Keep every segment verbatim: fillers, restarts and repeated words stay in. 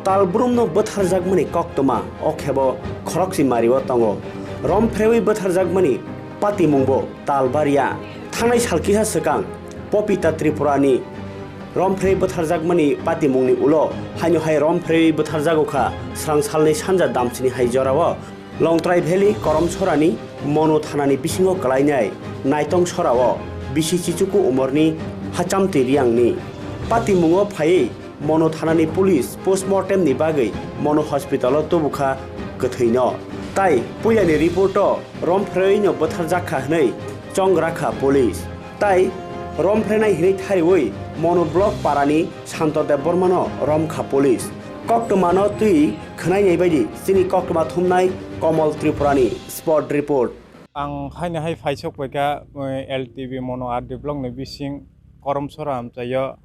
Talbrumno bwtharjakmani koktwma o khebo khorokchi mario tongo. Romphreui bwtharjakmani patimungbo tal barya. Thangnai sal kisa swkang Popita Tripurani romphreui bwtharjakmani patimungni ulo haino hai romphreui bwtharjago kha srang salni sanja damsini hai jorao Longtrai Valley Koromsorani Monu thanani bisingo kwlainai Naitong sorao bisi chichuku umorni Hachamti Riangni patimungo phaiwi Monu thanani police postmortem ni bagwi Monu hospital o tubukha kwthwino. Tai puilani report o romphreino bwtharjakha hwnwi chongrakha police. Tai romphrenai hwnwi thariwi Monu block parani Santo Debbarmano romkha police. Koktwmano twi khwnainai baidi chini koktwma thumnai Komol Tripurani spot report. Ang haino hai phaisok paikha, eh, L T B Monu R D block ni bising Koromsora amchaio.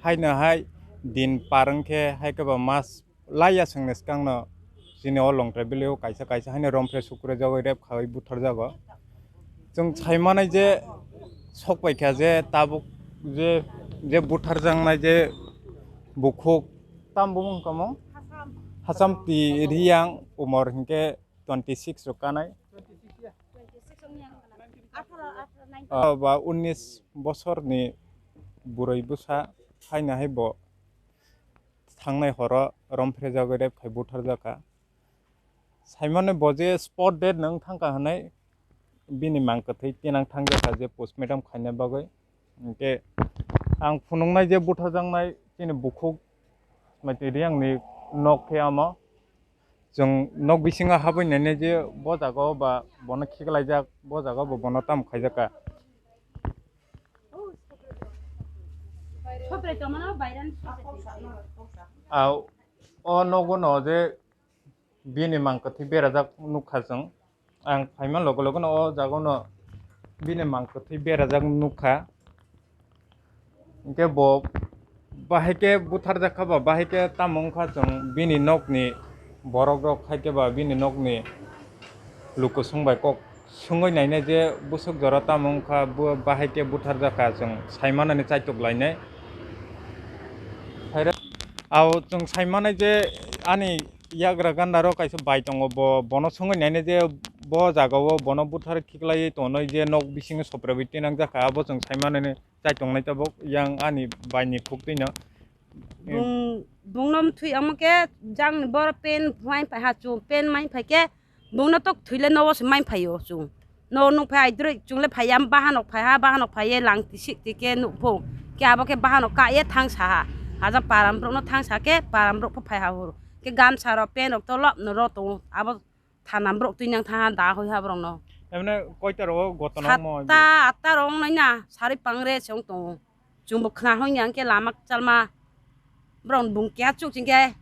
Haino hai din par wngkhe, hai khe ba mas laiya swngni swkangno chini o Longtrai Valley o kaisa kaisa haino romphrek sukrejagwi rep khawi butharjago. Chwng saimanai je sok paikha je tabuk je, je butharjaknai je bukhuk, tam bumung tongmung? Hacham. Hachamti Riang umor hinkhe twenty six rok kanai. Twenty six ya. Twenty six wngya wngkha na? Atharo, atharo, nineteen. Ah, ba unnish bosorni burui bwsa haino hai bo thangnai horo romphre jagwi rep khai butharjakha. Saimano bo je spot dead no wng thangkha hwnwi bini mang kwthwi tinang thangjakha je postmortem khaina bagwi. Hinkhe ang phunuknai je butharjaknai chini bukhuk Maitri Riangni nok khe amo. Chwng nok bisingo habwi nainai je bo jaga o ba bono khiklaijak, bo jaga o bo bono tamo khaijakha. Ah, o nogo no je bini mang kwthwi berajak nukha chwng. Ang phaima logo logo no o jaga no bini mang kwthwi berajak nukha. Hinkhe bo bahai khe butharjak kha ba, bahai khe tamo wngkha chwng bini nokni borok rok hai khe ba bini nokni lukusung bai kok swngwi nainai je bwswk jora tamo wngkha, bo bahai khe butharjak kha chwng saimanani chaitok lainai. Phaire, ao chwng saimanai je ani yagra ganda rok kaisa bai tongo, bo, bono swngwi nainai je bo jaga o bono buthar khiklaiwi tonwi je nok bisingo soprabwi tinangjak kha, abo chwng saimanani chaitongnai tabuk yang ani bai ni khuk twino. Bung, bungno mthwi omo khe jang ni boro pen mai phai ha, chu pen mai phai khe bungno tok thwile nogo se mai phai o chu. No nuk phai aidroi chungle phai ya bahanok phai ha, bahanok phai ye lang tisik tike nuk pho. Khe abo khe bahanok ka ye thang sa ha. Haja param borok no thang sa khe param borok pho phai ha hur. Khe gamsa rok pen rok to lop no ro tongo. Abo thana borok twi nang tha da hoi ha borok no. Emne koita rogo gotona mo? Satta atta rok wngnai na, sari pangre se wng tongo. Chwng bo khna hoi yang khe lama chalma. Borok bung keha chuk ching khe.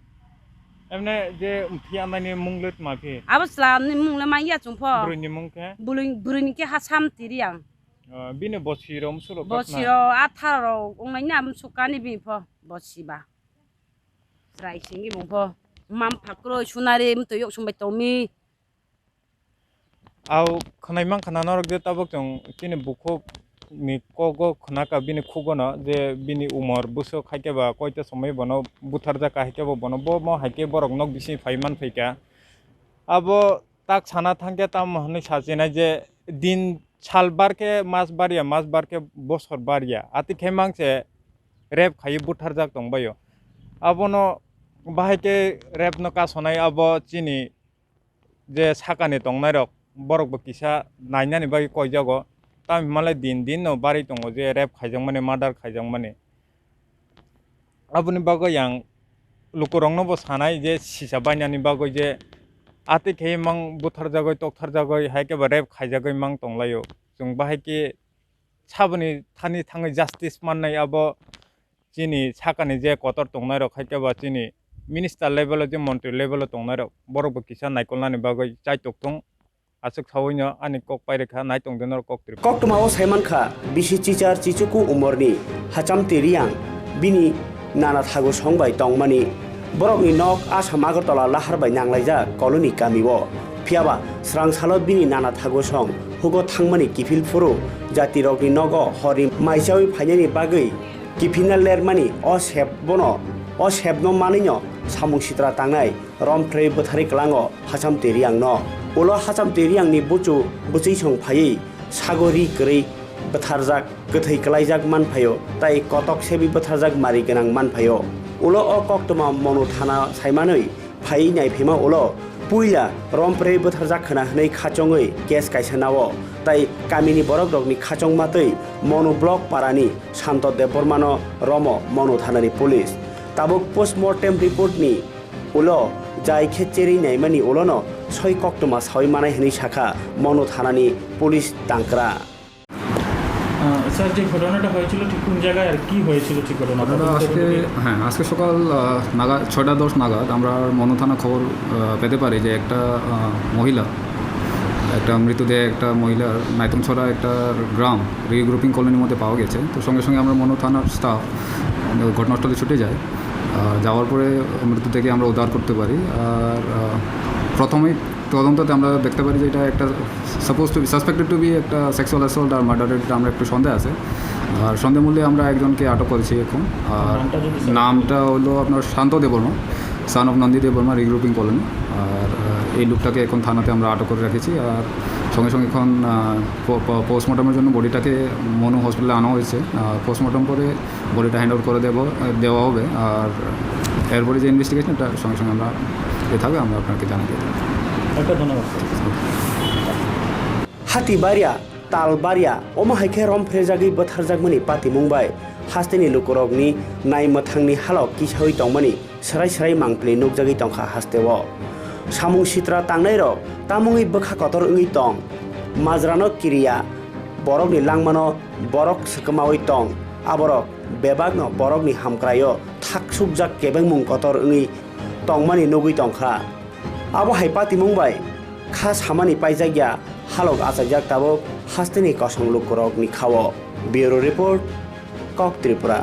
Emne je mphia nani mung le tma phi? Abo chwla ni mung le manya chwng pho. Brwi ni mung khe? Brwi, brwi ni khe Hacham Tiriang. Ah, bini bosi rom suro. Bosi ro atharo rok wngnai na, amo sukani bini pho bosi ba. Chwrai singwi bung pho. Mam phakroi sunari mtwi yok sumbai tongmi. Au khwnai mankha na norok je tabuk chwng chini bukhuk ni kogo khwnaka bini khugono je bini umor bwswk hai khe ba koita somoi bono butharjak ka hai khe bo bono bo mo hai khe borok nok bising phai man phaikha. Abo tak sana thangkhe tamo hwnwi sachinai je din sal barkhe mas barya, mas barkhe bosor barya. Ati khe mangse rep khaiwi butharjak tongbaio. Abono bahai khe rep no kasonai abo chini je sakani tongnairok, borokbo kisa nainani bagwi koijago. Tamo hinmalai din din no barwi tongo je rep khaijakmani, murder khaijakmani. Aboni bagwi ang lukurokno bo sanai je sisa bainani bagwi je atwi khe mang butharjagwi, toktharjagwi, hai khe ba rep khaijagwi mang tonglaio. Chwng bahai khe saboni thani thangwi justice mannai abo chini sakani je kotor tongnairok hai khe ba chini minister level o je montri level o tongnairok borokbo kisa naikolnani bagwi chaitok tong. Aswk saui no ani kok pairikha, nai tong di norok kok trip. Koktwma o sai mankha, bisi chichar chichuku umorni Hachamti Riang bini nana thagu song bai tongmani. Borokni nok Assam Agartala lahar bai nanglaijak Koloni kami o. Phiyaba srang salo bini nana thagu song hugo thangmani kiphil phuru jatirokni nogo horni maichaui phainani bagwi kiphilna lermani o sep bono, o sepno manwino samung sitra tangnai Romphre bwtharwi kwlango Hachamtwi Riyangno. Ulo Hachamtwi Riyangni buchu bwchwisong phaiwi sago ri kwrwi bwtharjak, kwthwi kwlaijak manphaio, tai kotok sebi bwtharjak mari gwnang manphaio. Ulo o koktwma Monu thana saimanwi phaiwi naiphaima ulo puila Romphre bwtharjak khwna hwnwi khachongwi case kaisa nao, tai kamini borokrokni khachongma twi Monu block parani Santo Debbarmano romo Monu thanani police. Tabuk postmortem reportni ulo jai khe cherwi naimani ulono soi koktwma sawi manai hwnwi sakha Monu thanani police tangkra. আহ, স্যার, যে ঘটনাটা হয়েছিল ঠিক কোন জায়গায় আর কি হয়েছিল ঠিক ঘটনাটা? ঘটনা আজকে, হ্যাঁ, আজকে সকাল, আহ, নাগাদ, ছয়টা দশ নাগাদ আমরা মনু থানা খবর, আহ, পেতে পারি যে একটা, আহ, মহিলা একটা মৃতদেহ, একটা মহিলার নাইতংছড়া একটা গ্রাম রিগ্রুপিং কলোনির মধ্যে পাওয়া গেছে। তো সঙ্গে সঙ্গে আমরা মনু থানার স্টাফ ঘটনাস্থলে ছুটে যাই। আহ, যাওয়ার পরে মৃতদেহকে আমরা উদ্ধার করতে পারি। আর, আহ, প্রথমেই তদন্ততে আমরা দেখতে পারি যে এটা একটা suppose to be, suspected to be একটা সেক্সুয়াল অ্যাসল্ট আর মার্ডারের আমরা একটু সন্দেহ আছে। আর সন্দেহ মূলে আমরা একজনকে আটক করেছি এখন। আর নামটা যদি স্যার নামটা হলো আপনার শান্ত দেববর্মা, সন অফ নন্দী দেববর্মা, রিগ্রুপিং কলোনি। আর, আহ, এই লোকটাকে এখন থানাতে আমরা আটক করে রেখেছি। আর সঙ্গে সঙ্গে এখন, আহ, পো-, পো-, পোস্টমর্টমের জন্য বডিটাকে মনু হসপিটালে আনা হয়েছে। আহ, পোস্টমর্টম করে বডিটা হ্যান্ড ওভার করে দেবো, আহ, দেওয়া হবে। আর এরপরে যে ইনভেস্টিগেশন, এটা সঙ্গে সঙ্গে আমরা, এ থাকবে, আমরা আপনাকে জানিয়ে দেবো। একটা ধন্যবাদ, sir. Hati baria, tal baria, omo hai khe romphre jagwi bwtharjakmani patimung bai hasteni lukurokni naimwthangni halok kisaui tongmani srai srai mangpili nukjagwi tongkha hasteo. Samung sitra tangnairok tamungwi bwkha kotor wngwi tong, majrano kiriya, borokni langmano borok swkamaui tong, aborok bebakno borokni hamkraio thaksukjak kebengmung kotor wngwi tongmani nugwi tongkha. Abo hai patimung bai kha samani paijakya halok achajak tabuk hasteni kosong lukurokni khao. Bureau Report, Kok Tripura.